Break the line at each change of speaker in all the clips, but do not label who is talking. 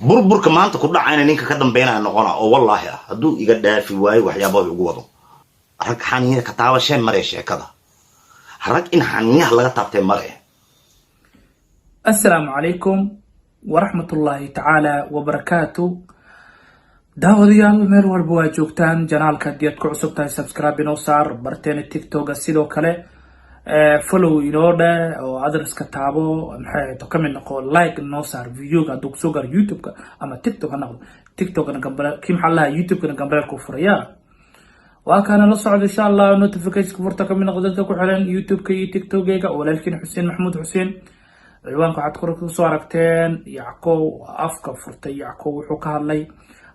Burburka maanta ku dhacayna ninka ka dambeynaya noqona oo wallaahi ah, hadduu iga dhaafi waayo waxyaabaha ugu wado. Rag xaniya ka taabasheen mare, sheekada rag in xaniyaha laga taabtay mare.
Asalaamu calaykum waraxmatullaahi tacaala wabarakaatu. Daawadayaal, meel walba waa joogtaan, channelka haddii aad ku cusub tahay, subscribe inoo saar, barteena TikToka sidoo kale follow inoo dheh oo adreska taabo, maxay ahayd, ka mid noqo, like inoo saar videoga hadduu kusoo gaaro YouTube-ka ama TikTok ha noqdo. TikTokna gambale kii, maxaa lahaa, YouTube-kana gambaleelku furaya, waa kaana la socda insha Allah. Notification furta, kamid noqdo dadka ku xiran YouTube-ka iyo TikTok-gayga. Walaalkiin Xuseen Maxamuud Xuseen. Ciwaanka waxaad kor kusoo aragteen Yackow afka furtay. Yackow wuxuu ka hadlay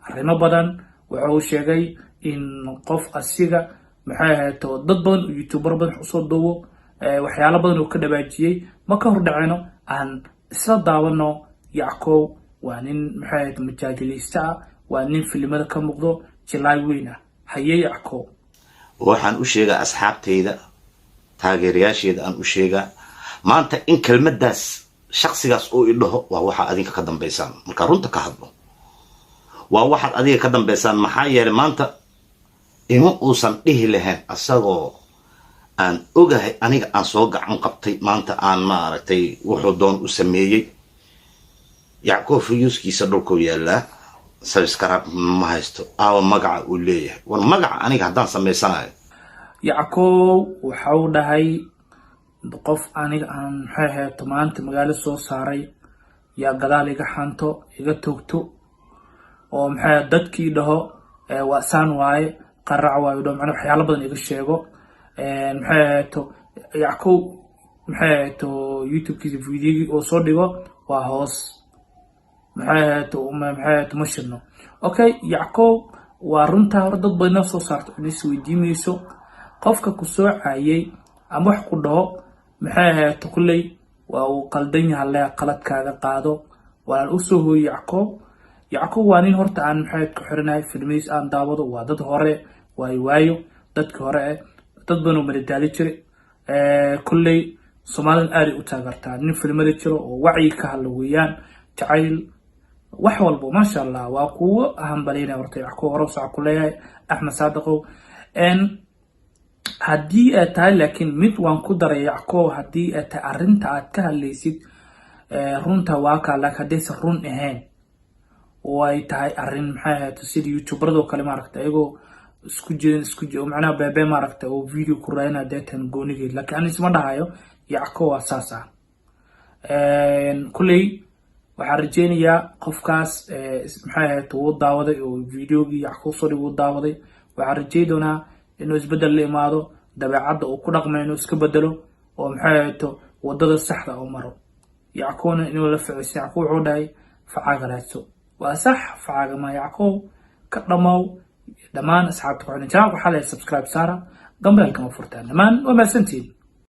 arrimo badan. Waxa uu sheegay in qof asiga, maxay ahayd, dad badan oo youtuber badan wax usoo duubo, waxyaalo badan uu ka dhawaajiyey. Ma ka hor dhacino, aan isla daawano. Yackow waa nin, maxay ahayd, majaajiliista ah, waa nin filimada ka muuqdo, jilaay weyn ah. Haye Yackow.
Waxaan u sheegaa asxaabtayda, taageerayaasheeda aan u sheegaa maanta in kelmaddaas shaksigaas uu idhaho waa waxaa adinka ka dambaysaan. Markaa runta ka hadlo, waa waxaad adiga ka dambaysaan. Maxaa yeelay, maanta ima uusan dhihi lahayn asagoo aan ogahay aniga aan soo gacan qabtay, maanta aan maaragtay wuxuu doon u sameeyey. Yacquub fuyuuskiisa dhulkuu yaallaa, subscribe ma haysto. Aawa magaca uu leeyahay? War magaca aniga haddaan samaysanayo.
Yackow waxa uu dhahay qof aniga aan, maxay ahayd, maanta magaalo soo saaray yaa gadaal iga xanto, iga toogto oo, maxay, dadkii dhaho waa saan waaye, qarac waayo, dhaho, macnaa waxyaalo badan iga sheego. Maxay ahayd, Yackow, maxay ahayd, YouTube-kiisa videogii oo soo dhigo waa hoos, maxay ahayd, maxay ahayd, ma shirno. Okay Yackow, waa runtaa. Hore dad badna soo saarto is weydiimayso qofka ku soo caayay ama wax ku dhaho, maxay ahayd, kulley waa uu qaldan yahay. Le qaladkaaga qaado, waan usoo hooyey Yackow. Yackow waa nin horta aan, maxay, ku xiranahay, filmihiis aan daawado. Waa dad hore, waayo waayo dadki hore eh, dad badan oo madadaali jiray. Kulley Soomaalidan aaday u taageertaa nin filimada jiro oo wacyi ka hadla weeyaan, jacayl, wax walbo, maasha Allah. Waa kuwo hambalyaynaya horta Yackow, hore usaca ku leeyahay Axmed Saadiqow. Haddii ay tahay, laakiin mid waan ku daray Yackow, haddii ay tahay arrinta aad ka hadlaysid runta, waa kaa. Laakiin haddaysan run ahayn oo ay tahay arrin, maxay ahayd, sida youtuberadoo kale, maaragta, ayagoo isku jirin isku macnaha beebe, maaragta, oo video ku raadinaya deetan goonigeed. Laakiin ani isma dhahayo Yackow waa saas ah. Kulley waxaan rajeynayaa qofkaas, maxay ahayd, wuu daawaday oo videogii Yackow soo dhig wuu daawaday. Waxaan rajey doonaa inuu isbedel la imaado, dabeecadda uu ku dhaqmay inuu iska bedelo oo, maxay ahayd, wadada saxda oo maro. Yackowna inuu la ficisa. Yackow wuxuu dhahay facaaga raadso, waa sax, facaaga ma Yackow ka dhammow. Dhammaan asxaabta ku xidhan channelka waxaa leeyahay subscribe saara, gambaleelkama furtaan. Dhammaan waa mahadsantihiin.